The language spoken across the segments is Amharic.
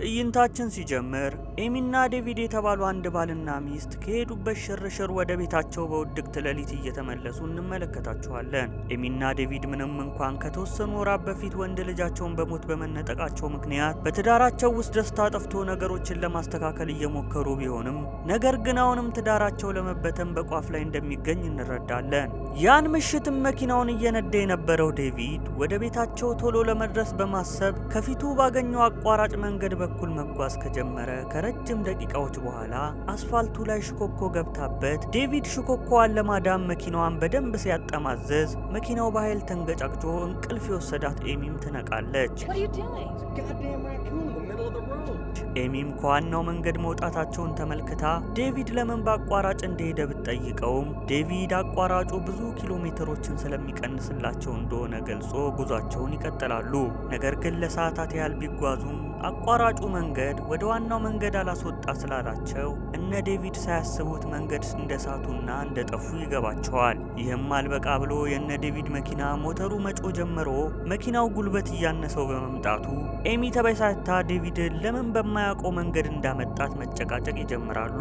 ትዕይንታችን ሲጀምር ኤሚና ዴቪድ የተባሉ አንድ ባልና ሚስት ከሄዱበት ሽርሽር ወደ ቤታቸው በውድቅት ሌሊት እየተመለሱ እንመለከታቸዋለን። ኤሚና ዴቪድ ምንም እንኳን ከተወሰኑ ወራት በፊት ወንድ ልጃቸውን በሞት በመነጠቃቸው ምክንያት በትዳራቸው ውስጥ ደስታ ጠፍቶ ነገሮችን ለማስተካከል እየሞከሩ ቢሆንም፣ ነገር ግን አሁንም ትዳራቸው ለመበተን በቋፍ ላይ እንደሚገኝ እንረዳለን። ያን ምሽትም መኪናውን እየነዳ የነበረው ዴቪድ ወደ ቤታቸው ቶሎ ለመድረስ በማሰብ ከፊቱ ባገኘው አቋራጭ መንገድ በኩል መጓዝ ከጀመረ ከረጅም ደቂቃዎች በኋላ አስፋልቱ ላይ ሽኮኮ ገብታበት ዴቪድ ሽኮኮዋን ለማዳን መኪናዋን በደንብ ሲያጠማዘዝ መኪናው በኃይል ተንገጫግጮ እንቅልፍ የወሰዳት ኤሚም ትነቃለች። What are you doing? Goddamn raccoon in the middle of the road. ኤሚም ከዋናው መንገድ መውጣታቸውን ተመልክታ ዴቪድ ለምን በአቋራጭ እንደሄደ ብትጠይቀውም፣ ዴቪድ አቋራጩ ብዙ ኪሎ ሜትሮችን ስለሚቀንስላቸው እንደሆነ ገልጾ ጉዟቸውን ይቀጥላሉ። ነገር ግን ለሰዓታት ያህል ቢጓዙም አቋራጩ መንገድ ወደ ዋናው መንገድ አላስወጣ ስላላቸው እነ ዴቪድ ሳያስቡት መንገድ እንደሳቱና እንደጠፉ ይገባቸዋል። ይህም አልበቃ ብሎ የእነ ዴቪድ መኪና ሞተሩ መጮህ ጀምሮ መኪናው ጉልበት እያነሰው በመምጣቱ ኤሚ ተበሳጭታ ዴቪድን ለምን በማያውቀው መንገድ እንዳመጣት መጨቃጨቅ ይጀምራሉ።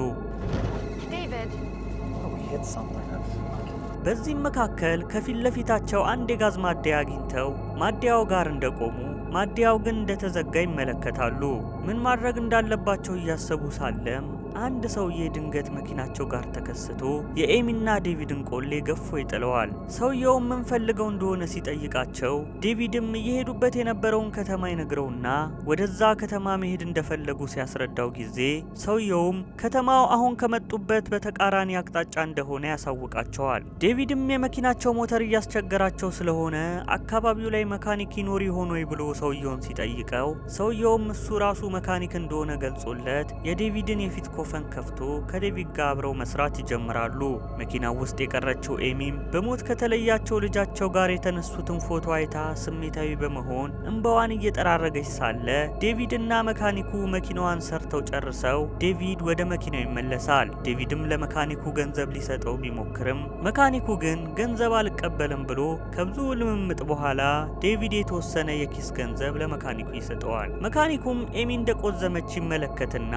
David. Oh, we hit something. በዚህም መካከል ከፊት ለፊታቸው አንድ የጋዝ ማደያ አግኝተው ማደያው ጋር እንደቆሙ ማደያው ግን እንደተዘጋ ይመለከታሉ። ምን ማድረግ እንዳለባቸው እያሰቡ ሳለም አንድ ሰውዬ ድንገት መኪናቸው ጋር ተከስቶ የኤሚና ዴቪድን ቆሌ ገፎ ይጥለዋል። ሰውየውም ምን ፈልገው እንደሆነ ሲጠይቃቸው፣ ዴቪድም እየሄዱበት የነበረውን ከተማ ይነግረውና ወደዛ ከተማ መሄድ እንደፈለጉ ሲያስረዳው ጊዜ ሰውየውም ከተማው አሁን ከመጡበት በተቃራኒ አቅጣጫ እንደሆነ ያሳውቃቸዋል። ዴቪድም የመኪናቸው ሞተር እያስቸገራቸው ስለሆነ አካባቢው ላይ መካኒክ ይኖር ይሆን ወይ ብሎ ሰውየውን ሲጠይቀው፣ ሰውየውም እሱ ራሱ መካኒክ እንደሆነ ገልጾለት የዴቪድን የፊት ኮፈን ከፍቶ ከዴቪድ ጋር አብረው መስራት ይጀምራሉ። መኪናው ውስጥ የቀረችው ኤሚም በሞት ከተለያቸው ልጃቸው ጋር የተነሱትን ፎቶ አይታ ስሜታዊ በመሆን እንባዋን እየጠራረገች ሳለ፣ ዴቪድና መካኒኩ መኪናዋን ሰርተው ጨርሰው ዴቪድ ወደ መኪናው ይመለሳል። ዴቪድም ለመካኒኩ ገንዘብ ሊሰጠው ቢሞክርም፣ መካኒኩ ግን ገንዘብ አልቀበልም ብሎ ከብዙ ልምምጥ በኋላ ዴቪድ የተወሰነ የኪስ ገንዘብ ለመካኒኩ ይሰጠዋል። መካኒኩም ኤሚ እንደቆዘመች ይመለከትና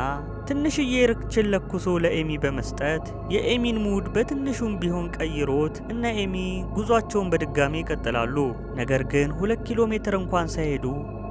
ትንሽዬ ርችት ለኩሶ ለኤሚ በመስጠት የኤሚን mood በትንሹም ቢሆን ቀይሮት እነ ኤሚ ጉዟቸውን በድጋሚ ይቀጥላሉ። ነገር ግን 2 ኪሎ ሜትር እንኳን ሳይሄዱ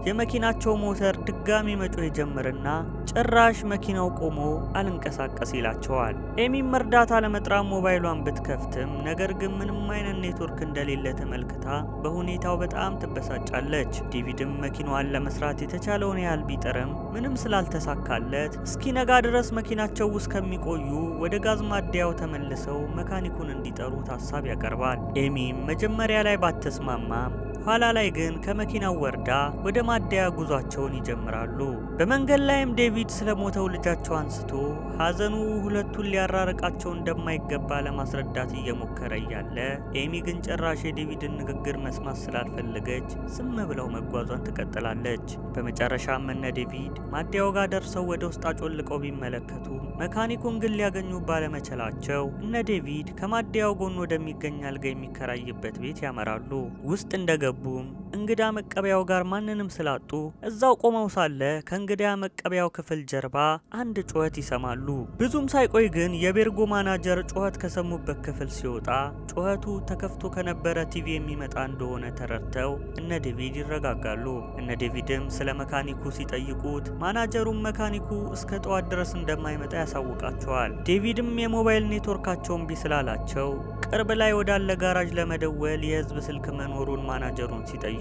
የመኪናቸው ሞተር ድጋሚ መጮህ ይጀምርና ጭራሽ መኪናው ቆሞ አልንቀሳቀስ ይላቸዋል። ኤሚም እርዳታ ለመጥራት ሞባይሏን ብትከፍትም፣ ነገር ግን ምንም አይነት ኔትወርክ እንደሌለ ተመልክታ በሁኔታው በጣም ትበሳጫለች። ዴቪድም መኪናዋን ለመስራት የተቻለውን ያህል ቢጥርም ምንም ስላልተሳካለት እስኪነጋ ድረስ መኪናቸው ውስጥ ከሚቆዩ ወደ ጋዝ ማደያው ተመልሰው መካኒኩን እንዲጠሩት ሀሳብ ያቀርባል። ኤሚም መጀመሪያ ላይ ባትስማማም፣ ኋላ ላይ ግን ከመኪናው ወርዳ ወደ ማደያ ጉዟቸውን ይጀምራሉ። በመንገድ ላይም ዴቪድ ስለ ሞተው ልጃቸው አንስቶ ሐዘኑ ሁለቱን ሊያራርቃቸው እንደማይገባ ለማስረዳት እየሞከረ እያለ፣ ኤሚ ግን ጭራሽ የዴቪድን ንግግር መስማት ስላልፈለገች ዝም ብላው መጓዟን ትቀጥላለች። በመጨረሻም እነ ዴቪድ ማደያው ጋር ደርሰው ወደ ውስጥ አጮልቀው ቢመለከቱ መካኒኩን ግን ሊያገኙ ባለመቻላቸው እነ ዴቪድ ከማደያው ጎን ወደሚገኝ አልጋ የሚከራይበት ቤት ያመራሉ። ውስጥ እንደገቡም እንግዳ መቀበያው ጋር ማንንም ስላጡ እዛው ቆመው ሳለ ከእንግዳ መቀበያው ክፍል ጀርባ አንድ ጩኸት ይሰማሉ። ብዙም ሳይቆይ ግን የቤርጎ ማናጀር ጩኸት ከሰሙበት ክፍል ሲወጣ ጩኸቱ ተከፍቶ ከነበረ ቲቪ የሚመጣ እንደሆነ ተረድተው እነ ዴቪድ ይረጋጋሉ። እነ ዴቪድም ስለ መካኒኩ ሲጠይቁት ማናጀሩም መካኒኩ እስከ ጠዋት ድረስ እንደማይመጣ ያሳውቃቸዋል። ዴቪድም የሞባይል ኔትወርካቸው እምቢ ስላላቸው ቅርብ ላይ ወዳለ ጋራጅ ለመደወል የህዝብ ስልክ መኖሩን ማናጀሩን ሲጠይቁት፣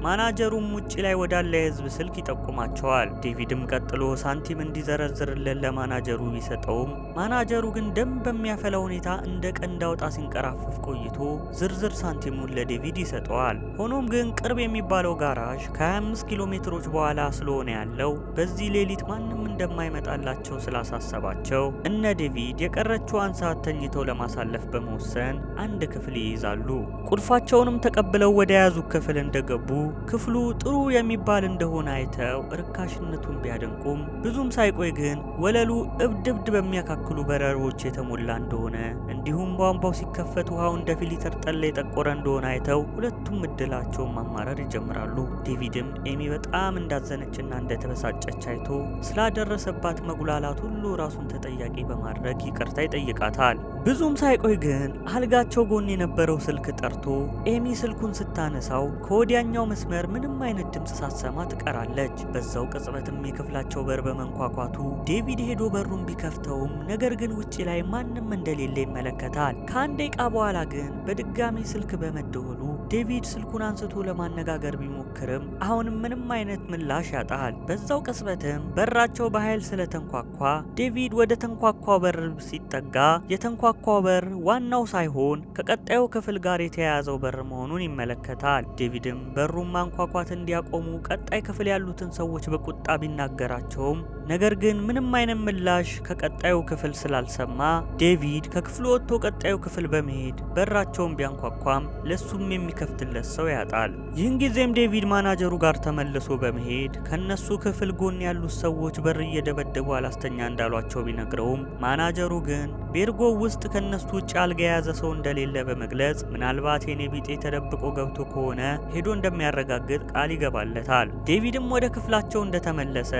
ማናጀሩም ውጭ ላይ ወዳለ የህዝብ ስልክ ይጠቁማቸዋል። ዴቪድም ቀጥሎ ሳንቲም እንዲዘረዝርለት ለማናጀሩ ቢሰጠውም፣ ማናጀሩ ግን ደም በሚያፈላ ሁኔታ እንደ ቀንድ አውጣ ሲንቀራፈፍ ቆይቶ ዝርዝር ሳንቲሙን ለዴቪድ ይሰጠዋል። ሆኖም ግን ቅርብ የሚባለው ጋራዥ ከ25 ኪሎ ሜትሮች በኋላ ስለሆነ ያለው በዚህ ሌሊት ማንም እንደማይመጣላቸው ስላሳሰባቸው እነ ዴቪድ የቀረችዋን ሰዓት ተኝተው ለማሳለፍ በመወሰን አንድ ክፍል ይይዛሉ። ቁልፋቸውንም ተቀብለው ወደ ያዙት ክፍል እንደገቡ ክፍሉ ጥሩ የሚባል እንደሆነ አይተው ርካሽነቱን ቢያደንቁም፣ ብዙም ሳይቆይ ግን ወለሉ እብድ እብድ በሚያካክሉ በረሮች የተሞላ እንደሆነ፣ እንዲሁም ቧንቧው ሲከፈት ውሃው እንደ filter ጠላ የጠቆረ እንደሆነ አይተው ሁለቱም እድላቸውን ማማረር ይጀምራሉ። ዴቪድም ኤሚ በጣም እንዳዘነችና እንደተበሳጨች አይቶ ስላደረሰባት መጉላላት ሁሉ ራሱን ተጠያቂ በማድረግ ይቅርታ ይጠይቃታል። ብዙም ሳይቆይ ግን አልጋቸው ጎን የነበረው ስልክ ጠርቶ ኤሚ ስልኩን ስታነሳው ከወዲያኛው መስመር ምንም አይነት ድምፅ ሳትሰማ ትቀራለች። በዛው ቅጽበትም የክፍላቸው በር በመንኳኳቱ ዴቪድ ሄዶ በሩን ቢከፍተውም ነገር ግን ውጪ ላይ ማንም እንደሌለ ይመለከታል። ከአንድ ደቂቃ በኋላ ግን በድጋሚ ስልክ በመደወሉ ዴቪድ ስልኩን አንስቶ ለማነጋገር ቢሞክርም አሁንም ምንም አይነት ምላሽ ያጣል። በዛው ቅጽበትም በራቸው በኃይል ስለተንኳኳ ዴቪድ ወደ ተንኳኳው በር ሲጠጋ የተንኳኳው በር ዋናው ሳይሆን ከቀጣዩ ክፍል ጋር የተያያዘው በር መሆኑን ይመለከታል። ዴቪድም በሩን ማንኳኳት እንዲያቆሙ ቀጣይ ክፍል ያሉትን ሰዎች በቁጣ ቢናገራቸውም፣ ነገር ግን ምንም አይነት ምላሽ ከቀጣዩ ክፍል ስላልሰማ ዴቪድ ከክፍሉ ወጥቶ ቀጣዩ ክፍል በመሄድ በራቸውን ቢያንኳኳም ለሱም የሚከፍትለት ሰው ያጣል። ይህን ጊዜም ዴቪድ ማናጀሩ ጋር ተመልሶ በመሄድ ከነሱ ክፍል ጎን ያሉት ሰዎች በር እየደበደቡ አላስተኛ እንዳሏቸው ቢነግረውም፣ ማናጀሩ ግን ቤርጎ ውስጥ ከነሱ ውጭ አልጋ የያዘ ሰው እንደሌለ በመግለጽ ምናልባት የኔ ቢጤ ተደብቆ ገብቶ ከሆነ ሄዶ እንደሚያረጋግጥ ቃል ይገባለታል። ዴቪድም ወደ ክፍላቸው እንደተመለሰ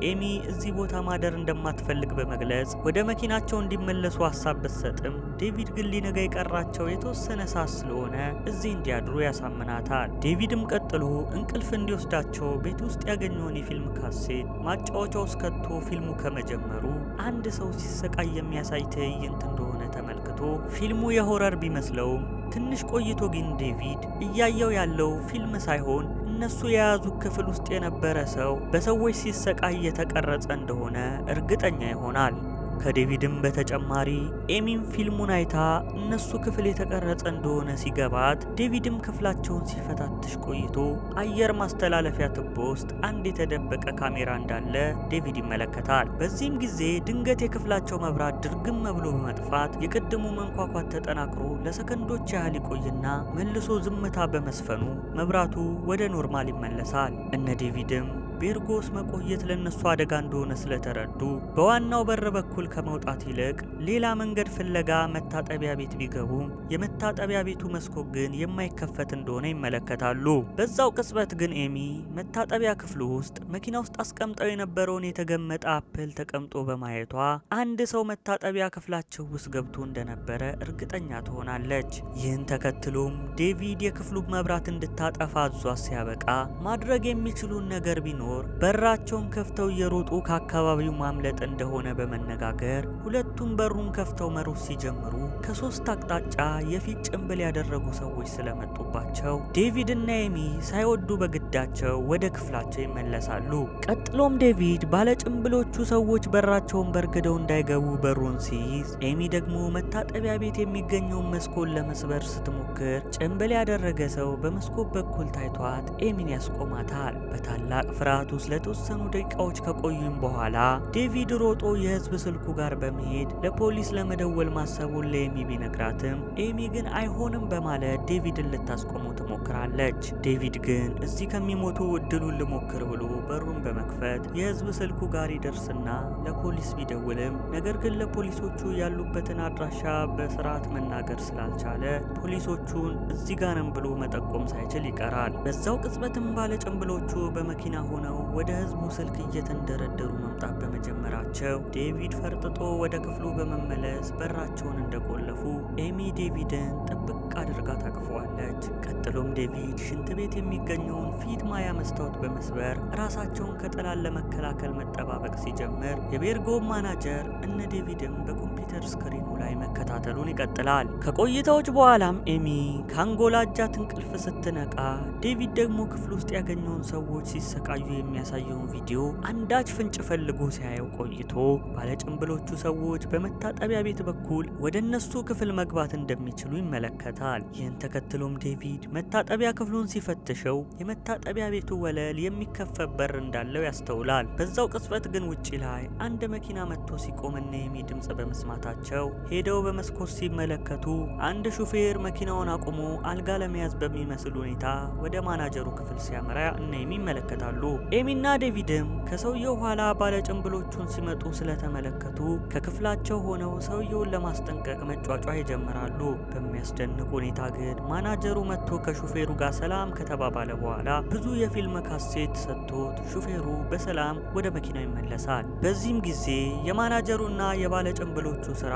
ኤሚ እዚህ ቦታ ማደር እንደማትፈልግ በመግለጽ ወደ መኪናቸው እንዲመለሱ ሀሳብ ብትሰጥም፣ ዴቪድ ግን ሊነጋ የቀራቸው የተወሰነ ሰዓት ስለሆነ እዚህ እንዲያድሩ ያሳምናታል። ዴቪድም ቀጥሎ እንቅልፍ እንዲወስዳቸው ቤት ውስጥ ያገኘውን የፊልም ካሴት ማጫወቻ ውስጥ ከቶ ፊልሙ ከመጀመሩ አንድ ሰው ሲሰቃይ የሚያሳይ ትዕይንት እንደሆነ ተመልክቶ ፊልሙ የ horror ቢመስለውም፣ ትንሽ ቆይቶ ግን ዴቪድ እያየው ያለው ፊልም ሳይሆን እነሱ የያዙት ክፍል ውስጥ የነበረ ሰው በሰዎች ሲሰቃይ የተቀረጸ እንደሆነ እርግጠኛ ይሆናል። ከዴቪድም በተጨማሪ ኤሚም ፊልሙን አይታ እነሱ ክፍል የተቀረጸ እንደሆነ ሲገባት፣ ዴቪድም ክፍላቸውን ሲፈታትሽ ቆይቶ አየር ማስተላለፊያ ቱቦ ውስጥ አንድ የተደበቀ ካሜራ እንዳለ ዴቪድ ይመለከታል። በዚህም ጊዜ ድንገት የክፍላቸው መብራት ድርግም ብሎ በመጥፋት የቅድሙ መንኳኳት ተጠናክሮ ለሰከንዶች ያህል ይቆይና መልሶ ዝምታ በመስፈኑ መብራቱ ወደ normal ይመለሳል። እነ ዴቪድም ቤርጎ ውስጥ መቆየት ለነሱ አደጋ እንደሆነ ስለተረዱ በዋናው በር በኩል ከመውጣት ይልቅ ሌላ መንገድ ፍለጋ መታጠቢያ ቤት ቢገቡም፣ የመታጠቢያ ቤቱ መስኮት ግን የማይከፈት እንደሆነ ይመለከታሉ። በዛው ቅጽበት ግን ኤሚ መታጠቢያ ክፍሉ ውስጥ መኪና ውስጥ አስቀምጠው የነበረውን የተገመጠ apple ተቀምጦ በማየቷ አንድ ሰው መታጠቢያ ክፍላቸው ውስጥ ገብቶ እንደነበረ እርግጠኛ ትሆናለች። ይህን ተከትሎም ዴቪድ የክፍሉ መብራት እንድታጠፋ አዟት ሲያበቃ ማድረግ የሚችሉት ነገር ቢኖር በራቸውን ከፍተው እየሮጡ ከአካባቢው ማምለጥ እንደሆነ በመነጋገር ሁለቱም በሩን ከፍተው መሮጥ ሲጀምሩ ከሶስት አቅጣጫ የፊት ጭንብል ያደረጉ ሰዎች ስለመጡባቸው ዴቪድ እና ኤሚ ሳይወዱ በግዳቸው ወደ ክፍላቸው ይመለሳሉ። ቀጥሎም ዴቪድ ባለጭንብሎቹ ሰዎች በራቸውን በርግደው እንዳይገቡ በሩን ሲይዝ፣ ኤሚ ደግሞ መታጠቢያ ቤት የሚገኘውን መስኮት ለመስበር ስትሞክር ጭንብል ያደረገ ሰው በመስኮት በኩል ታይቷት ኤሚን ያስቆማታል። በታላቅ ፍርሃት ውስጥ ለተወሰኑ ደቂቃዎች ከቆዩም በኋላ ዴቪድ ሮጦ የህዝብ ስልኩ ጋር በመሄድ ለፖሊስ ለመደወል ማሰቡን ለኤሚ ቢነግራትም፣ ኤሚ ግን አይሆንም በማለት ዴቪድን ልታስቆመው ትሞክራለች። ዴቪድ ግን እዚህ ከሚሞቱ እድሉን ልሞክር ብሎ በሩን በመክፈት የህዝብ ስልኩ ጋር ይደርስና ለፖሊስ ቢደውልም፣ ነገር ግን ለፖሊሶቹ ያሉበትን አድራሻ በስርዓት መናገር ስላልቻለ ፖሊሶቹን እዚህ ጋር ነን ብሎ መጠቆም ሳይችል ይቀራል። በዛው ቅጽበትም ባለጭንብሎቹ በመኪና ሆነው ወደ ህዝቡ ስልክ እየተንደረደሩ መምጣት በመጀመራቸው ዴቪድ ፈርጥጦ ወደ ክፍሉ በመመለስ በራቸውን እንደቆለፉ ኤሚ ዴቪድን ጥብቅ አድርጋ ታቅፈዋለች። ቀጥሎም ዴቪድ ሽንት ቤት የሚገኘውን ፊት ማያ መስታወት በመስበር ራሳቸውን ከጠላት ለመከላከል መጠባበቅ ሲጀምር የቤርጎ ማናጀር እነ ዴቪድም በኮምፒውተር screen ኑ ላይ መከታተሉን ይቀጥላል። ከቆይታዎች በኋላም ኤሚ ካንጎላጃት እንቅልፍ ስትነቃ ዴቪድ ደግሞ ክፍል ውስጥ ያገኘውን ሰዎች ሲሰቃዩ የሚያሳየውን ቪዲዮ አንዳች ፍንጭ ፈልጎ ሲያየው ቆይቶ ባለጭንብሎቹ ሰዎች በመታጠቢያ ቤት በኩል ወደ እነሱ ክፍል መግባት እንደሚችሉ ይመለከታል። ይህን ተከትሎም ዴቪድ መታጠቢያ የመታጠቢያ ክፍሉን ሲፈትሸው የመታጠቢያ ቤቱ ወለል የሚከፈት በር እንዳለው ያስተውላል። በዛው ቅጽበት ግን ውጪ ላይ አንድ መኪና መጥቶ ሲቆም እነ ኤሚ ድምጽ በመስማታቸው ሄደው በመስኮት ሲመለከቱ አንድ ሹፌር መኪናውን አቁሞ አልጋ ለመያዝ በሚመስል ሁኔታ ወደ ማናጀሩ ክፍል ሲያመራ እነ ኤሚ ይመለከታሉ። ኤሚና ዴቪድም ከሰውየው ኋላ ባለጭንብሎቹን ሲመጡ ስለተመለከቱ ከክፍላቸው ሆነው ሰውየውን ለማስጠንቀቅ መጯጯህ ይጀምራሉ። በሚያስደንቅ ሁኔታ ግን ማናጀሩ መጥቶ ከሹፌሩ ጋር ሰላም ከተባባለ በኋላ ብዙ የፊልም ካሴት ሰጥቶት ሹፌሩ በሰላም ወደ መኪናው ይመለሳል። በዚህም ጊዜ የማናጀሩና የባለጭንብሎቹ ስራ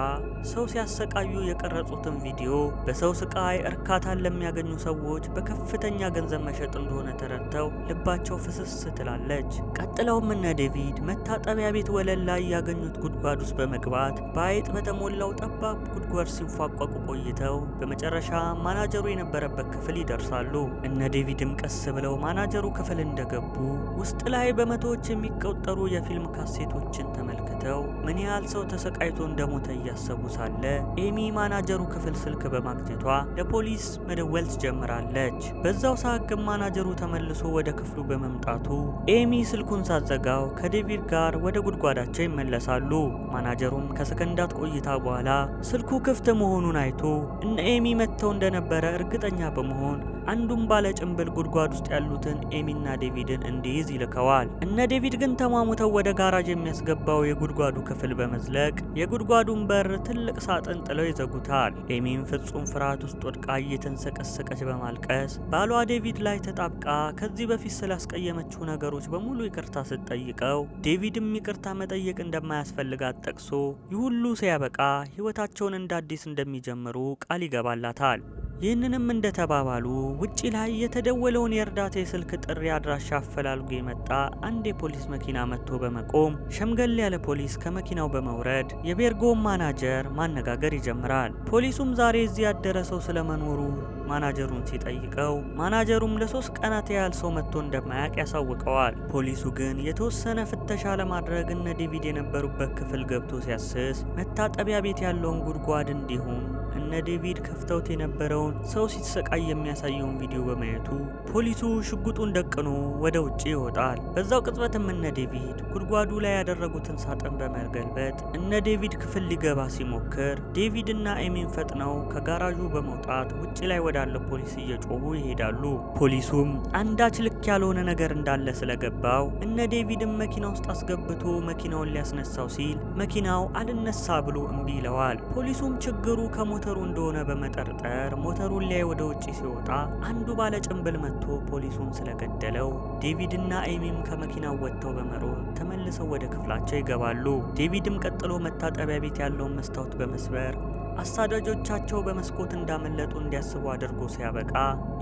ሰው ሲያሰቃዩ የቀረጹትን ቪዲዮ በሰው ስቃይ እርካታን ለሚያገኙ ሰዎች በከፍተኛ ገንዘብ መሸጥ እንደሆነ ተረድተው ልባቸው ፍስስ ትላለች። ቀጥለውም እነ ዴቪድ መታጠቢያ ቤት ወለል ላይ ያገኙት ጉድጓድ ውስጥ በመግባት በአይጥ በተሞላው ጠባብ ጉድጓድ ሲንፏቀቁ ቆይተው በመጨረሻ ማናጀሩ የነበረበት ክፍል ይደርሳሉ። እነ ዴቪድም ቀስ ብለው ማናጀሩ ክፍል እንደገቡ ውስጥ ላይ በመቶዎች የሚቆጠሩ የፊልም ካሴቶችን ተመልክተው ምን ያህል ሰው ተሰቃይቶ እንደሞተ እያሰቡ ሳለ ኤሚ ማናጀሩ ክፍል ስልክ በማግኘቷ ለፖሊስ መደወል ትጀምራለች። በዛው ሰዓት ግን ማናጀሩ ተመልሶ ወደ ክፍሉ በመምጣቱ ኤሚ ስልኩን ሳትዘጋው ከዴቪድ ጋር ወደ ጉድጓዳቸው ይመለሳሉ። ማናጀሩም ከሰከንዳት ቆይታ በኋላ ስልኩ ክፍት መሆኑን አይቶ እነ ኤሚ መጥተው እንደነበረ እርግጠኛ በመሆን አንዱን ባለ ጭንብል ጉድጓድ ውስጥ ያሉትን ኤሚና ዴቪድን እንዲይዝ ይልከዋል። እነ ዴቪድ ግን ተሟሙተው ወደ ጋራጅ የሚያስገባው የጉድጓዱ ክፍል በመዝለቅ የጉድጓዱን በር ትልቅ ሳጥን ጥለው ይዘጉታል። ኤሚም ፍጹም ፍርሃት ውስጥ ወድቃ እየተንሰቀሰቀች በማልቀስ ባሏ ዴቪድ ላይ ተጣብቃ ከዚህ በፊት ስላስቀየመችው ነገሮች በሙሉ ይቅርታ ስትጠይቀው፣ ዴቪድም ይቅርታ መጠየቅ እንደማያስፈልጋት ጠቅሶ ይህ ሁሉ ሲያበቃ ህይወታቸውን እንደ አዲስ እንደሚጀምሩ ቃል ይገባላታል። ይህንንም እንደተባባሉ ውጪ ላይ የተደወለውን የእርዳታ የስልክ ጥሪ አድራሻ አፈላልጎ የመጣ አንድ የፖሊስ መኪና መጥቶ በመቆም ሸምገል ያለ ፖሊስ ከመኪናው በመውረድ የቤርጎን ማናጀር ማነጋገር ይጀምራል። ፖሊሱም ዛሬ እዚህ ያደረ ሰው ስለመኖሩ ማናጀሩን ሲጠይቀው፣ ማናጀሩም ለ3 ቀናት ያህል ሰው መጥቶ እንደማያውቅ ያሳውቀዋል። ፖሊሱ ግን የተወሰነ ፍተሻ ለማድረግ እነ ዴቪድ የነበሩበት ክፍል ገብቶ ሲያስስ መታጠቢያ ቤት ያለውን ጉድጓድ እንዲሁም እነ ዴቪድ ከፍተውት የነበረውን ሰው ሲሰቃይ የሚያሳየውን ቪዲዮ በማየቱ ፖሊሱ ሽጉጡን ደቅኖ ወደ ውጭ ይወጣል። በዛው ቅጽበትም እነ ዴቪድ ጉድጓዱ ላይ ያደረጉትን ሳጥን በመገልበጥ እነ ዴቪድ ክፍል ሊገባ ሲሞክር፣ ዴቪድ እና ኤሚን ፈጥነው ከጋራዡ በመውጣት ውጭ ላይ ወዳለው ፖሊስ እየጮሁ ይሄዳሉ። ፖሊሱም አንዳች ልክ ያልሆነ ነገር እንዳለ ስለገባው እነ ዴቪድን መኪና ውስጥ አስገብቶ መኪናውን ሊያስነሳው ሲል መኪናው አልነሳ ብሎ እምቢ ይለዋል። ፖሊሱም ችግሩ ከሞተሩ እንደሆነ በመጠርጠር ሞተሩን ሊያይ ወደ ውጭ ሲወጣ አንዱ ባለ ጭንብል መጥቶ ፖሊሱን ስለገደለው፣ ዴቪድና ኤሚም ከመኪናው ወጥተው በመሮጥ ተመልሰው ወደ ክፍላቸው ይገባሉ። ዴቪድም ቀጥሎ መታጠቢያ ቤት ያለውን መስታወት በመስበር አሳዳጆቻቸው በመስኮት እንዳመለጡ እንዲያስቡ አድርጎ ሲያበቃ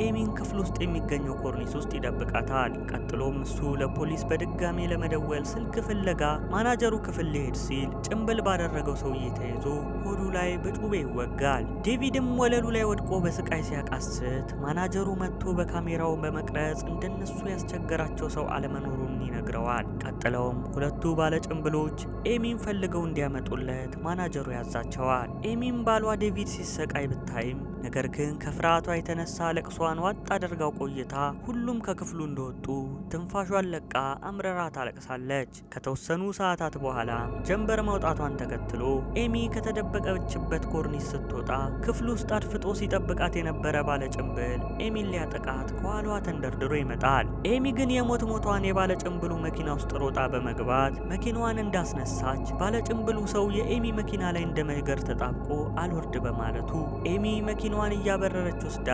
ኤሚን ክፍል ውስጥ የሚገኘው ኮርኒስ ውስጥ ይደብቃታል። ቀጥሎም እሱ ለፖሊስ በድጋሜ ለመደወል ስልክ ፍለጋ ማናጀሩ ክፍል ሊሄድ ሲል ጭንብል ባደረገው ሰውዬ ተይዞ ሆዱ ላይ በጩቤ ይወጋል። ዴቪድም ወለሉ ላይ ወድቆ በስቃይ ሲያቃስት ማናጀሩ መጥቶ በካሜራው በመቅረጽ እንደነሱ ያስቸገራቸው ሰው አለመኖሩን ይነግረዋል። ቀጥለውም ሁለቱ ባለጭንብሎች ኤሚን ፈልገው እንዲያመጡለት ማናጀሩ ያዛቸዋል። ኤሚም ባሏ ዴቪድ ሲሰቃይ ብታይም ነገር ግን ከፍርሃቷ የተነሳ ለቅሷን ዋጥ አድርጋው ቆይታ ሁሉም ከክፍሉ እንደወጡ ትንፋሿን ለቃ አምርራ ታለቅሳለች። ከተወሰኑ ሰዓታት በኋላ ጀንበር መውጣቷን ተከትሎ ኤሚ ከተደበቀችበት ኮርኒስ ስትወጣ ክፍሉ ውስጥ አድፍጦ ሲጠብቃት የነበረ ባለጭንብል ኤሚን ሊያጠቃት ከኋላዋ ተንደርድሮ ይመጣል። ኤሚ ግን የሞት ሞቷን የባለጭንብሉ መኪና ውስጥ ሮጣ በመግባት መኪናዋን እንዳስነሳች ባለጭንብሉ ሰው የኤሚ መኪና ላይ እንደ መገር ተጣብቆ አልወርድ በማለቱ ኤሚ መኪናዋን እያበረረች ወስዳ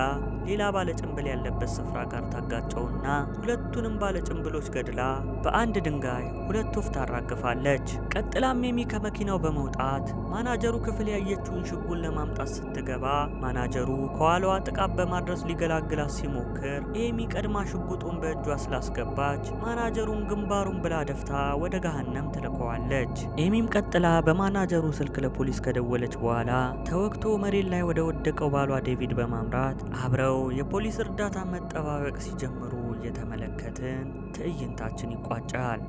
ሌላ ባለጭንብል ያለበት ስፍራ ጋር ታጋጨውና ሁለቱንም ባለጭንብሎች ገድላ በአንድ ድንጋይ ሁለት ወፍ ታራግፋለች። ቀጥላም ኤሚ ከመኪናው በመውጣት ማናጀሩ ክፍል ያየችውን ሽጉጥ ለማምጣት ስትገባ ማናጀሩ ከኋላዋ ጥቃት በማድረስ ሊገላግላት ሲሞክር ኤሚ ቀድማ ሽጉጡን በእጇ ስላስገባች ማናጀሩን ግንባሩን ብላ ደፍታ ወደ ገሃነም ትልከዋለች። ኤሚም ቀጥላ በማናጀሩ ስልክ ለፖሊስ ከደወለች በኋላ ተወግቶ መሬት ላይ ወደ ወደቀው ባሏ ዴቪድ በማምራት አብረው የፖሊስ እርዳታ መጠባበቅ ሲጀምሩ እየተመለከትን ትዕይንታችን ይቋጫል።